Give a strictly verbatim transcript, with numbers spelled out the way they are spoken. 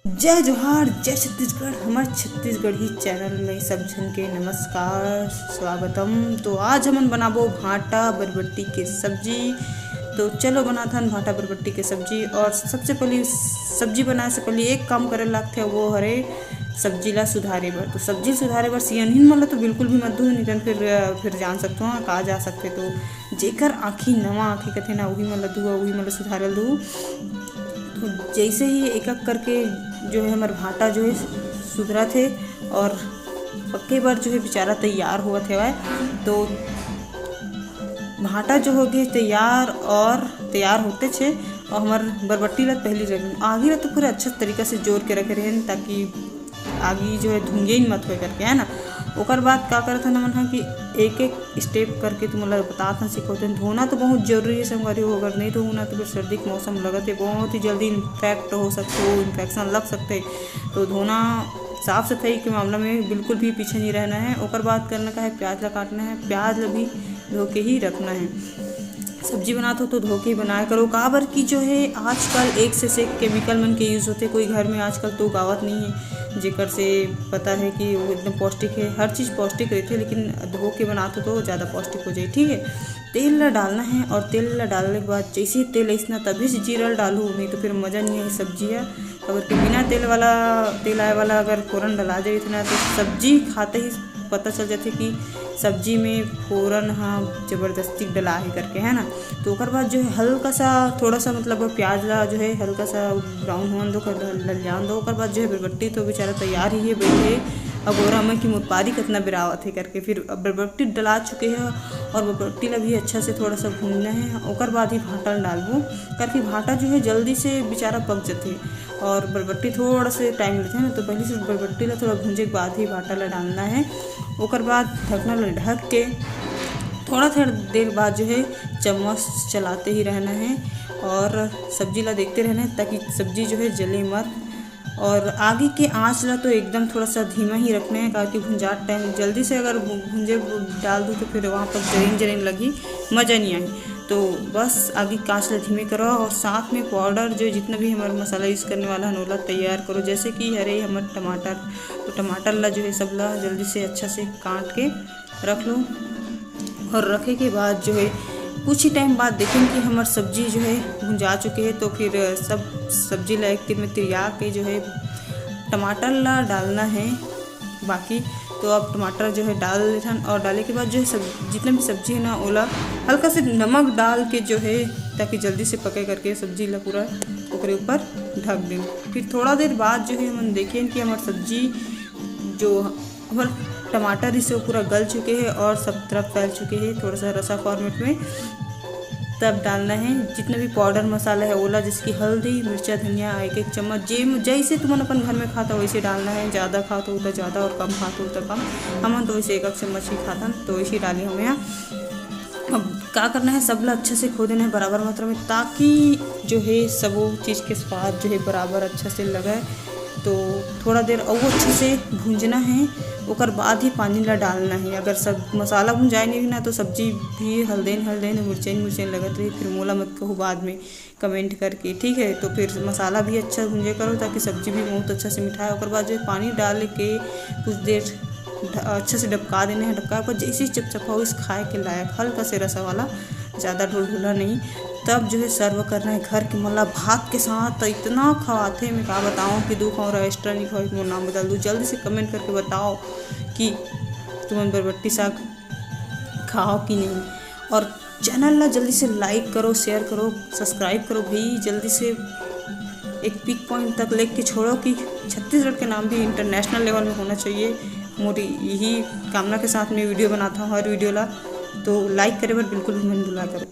जय जोहार, जय छत्तीसगढ़, हमर छत्तीसगढ़ी चैनल में सब झन के नमस्कार, स्वागतम। तो आज हमन बनाबो भांटा बरबट्टी के सब्जी। तो चलो बनाथन भांटा बरबट्टी के सब्जी। और सबसे पहले सब्जी बनाए से पहले एक काम करे लागथे, वो हरे सब्जी ला सुधारे बर। तो सब्जी सुधारे बर सियनहिन मन ला तो बिल्कुल भी मत दू, नितन फिर, फिर जान सकते हो का जा सकते। तो जेकर आँखी नवा आँखी कथे ना, वही मन ला दू, वही मन ला सुधारे ला दू। तो जैसे ही एक एक करके जो है हमर भांटा जो है सुधरत हे और पक्के बर जो है बेचारा तैयार होवत हवय। तो भांटा जो हो गए तैयार और तैयार होते छे और हमर बरबट्टी ला पहली रख आगी ला तो पूरा अच्छा तरीका से जोर के रखे रहेन, ताकि आगी जो है धुंधे ही मत होए करके, है ना। ओकर बाद का करत हन हमन ह कि एक एक स्टेप करके तुमन ला बतात हन, सिखोत हन। धोना तो बहुत जरूरी है संगवारी हो, अगर नहीं धोना तो फिर सर्दी के मौसम लगत है, बहुत ही जल्दी इन्फेक्ट हो सकते हो, इन्फेक्शन लग सकते हैं। तो धोना, साफ सफाई के मामला में बिल्कुल भी पीछे नहीं रहना है। ओकर बाद करना का है, प्याज ला काटना है, प्याज ला भी धो के ही रखना है। सब्जी बनात हो तो धो के ही बनाया करो, काबर कि जो है आजकल एक से एक केमिकल मन के यूज़ होते, कोई घर में आजकल तो उगावत नहीं है, जेकर से पता है कि वो एकदम पौष्टिक है, हर चीज़ पौष्टिक रहते, लेकिन धो के बनात हो तो ज़्यादा पौष्टिक हो जाए। ठीक है, तेल ला डालना है और तेल ला डालने के बाद जैसे ही तेल ऐसना तभी से जीरा ला डालू, नहीं तो फिर मज़ा नहीं है सब्जी है। काबर कि बिना तेल वाला, तेल आए वाला अगर फोरन डला जाए ना, तो सब्जी खाते ही पता चल जाथे कि सब्जी में फोरन ह जबरदस्ती डला है करके, है ना। तो ओकर बाद जो है हल्का सा, थोड़ा सा मतलब प्याज ला जो है हल्का सा ब्राउन होन दो, कर ललियान दो। ओकर बाद जो है बरबट्टी तो बेचारा तैयार ही है, बैठे अगोरा में कि मोर पारी कितना बेरावत है करके। फिर अब बरबट्टी डला चुके हैं और बरबट्टी ला भी अच्छा से थोड़ा सा भूनना है, ओकर बाद ही भांटा ला डालबो, करके भांटा जो है जल्दी से बेचारा पक जाते हैं। और बरबट्टी थोड़ा से टाइम लेते हैं ना, तो पहले से बरबट्टी ला थोड़ा भूंजे के बाद ही भांटा ला डालना है। ओकर बाद ढकना ला ढक के थोड़ा थोड़ा देर बाद जो है चम्मच चलाते ही रहना है और सब्जी ला देखते रहना है, ताकि सब्जी जो है जले मत। और आगी के आंच ला तो एकदम थोड़ा सा धीमा ही रखना है, काबर कि भुंजात टाइम जल्दी से अगर भु-, भुंजे डाल दो तो फिर वहाँ पर जरेन जरेन लगी, मज़ा नहीं आए। तो बस आगी के आंच ला धीमे करो और साथ में पाउडर जो जितना भी हमारा मसाला यूज़ करने वाला है, ओला तैयार करो। जैसे कि हरे हमर टमाटर, तो टमाटर ला जो है सब ला जल्दी से अच्छा से काट के रख लो। और रखे के बाद जो है कुछ ही टाइम बाद देखें कि हमर सब्जी जो है भुंजा चुके हैं, तो फिर सब सब्जी ला एक तीर में तिरिया के जो है टमाटर ला डालना है बाकी। तो अब टमाटर जो है डाल देथन और डाले के बाद जो है सब जितना भी सब्जी है ना, ओला हल्का से नमक डाल के जो है, ताकि जल्दी से पके करके सब्जी ला पूरा ओकरे ऊपर ढक दें। फिर थोड़ा देर बाद जो है हमन देखें कि हमार सब्जी जो हमार टमाटर इसे पूरा गल चुके हैं और सब तरफ फैल चुके हैं थोड़ा सा रसा फॉर्मेट में। तब डालना है जितना भी पाउडर मसाला है ओला, जैसे कि हल्दी, मिर्चा, धनिया, एक एक चम्मच, जे जैसे तुमन अपन घर में खाता वैसे डालना है। ज़्यादा खात हो तो ज़्यादा और कम खात हो तो कम। हमन तो वैसे एक एक चम्मच ही खाथन, तो वैसे डाली हम यहाँ। अब का करना है, सब ला अच्छा से खो देना है बराबर मात्रा में, ताकि जो है सबो चीज़ के स्वाद जो है बराबर अच्छा से लगे। तो थोड़ा देर और अच्छे से भूंजना है, ओकर बाद ही पानी ला डालना है। अगर सब मसाला भुंजाए नहीं ना तो सब्जी भी हल्देन हल्देन, मिर्चेन मिर्चेन लगत रही, फिर मोला मत कहू बाद में कमेंट करके, ठीक है। तो फिर मसाला भी अच्छा भूंजे करो, ताकि सब्जी भी बहुत अच्छा से मिठाए। ओकर बाद जो है पानी डाल के कुछ देर ढ-, अच्छा से डबका देना है। डबका पर जैसे ही चपचपा हो, इस खाए के लायक, हल्का से रसा वाला, ज़्यादा ढुलढुला नहीं। तब जो है सर्व करना है घर के मन ला भात के साथ। तो इतना खवाथे, मैं का बताऊँ कि दू खाओ, एक्स्ट्रा नहीं खाओ, एक मोर नाम बदल दूँ। जल्दी से कमेंट करके बताओ कि तुमन बरबट्टी साग खाओ कि नहीं। और चैनल ला जल्दी से लाइक करो, शेयर करो, सब्सक्राइब करो भाई। जल्दी से एक पिक पॉइंट तक लेके छोड़ो कि छत्तीसगढ़ के नाम भी इंटरनेशनल लेवल में होना चाहिए। मोरी यही कामना के साथ मैं वीडियो बनाता हूँ हर वीडियो ला। तो लाइक करे बर बिल्कुल भी मन भुला करो।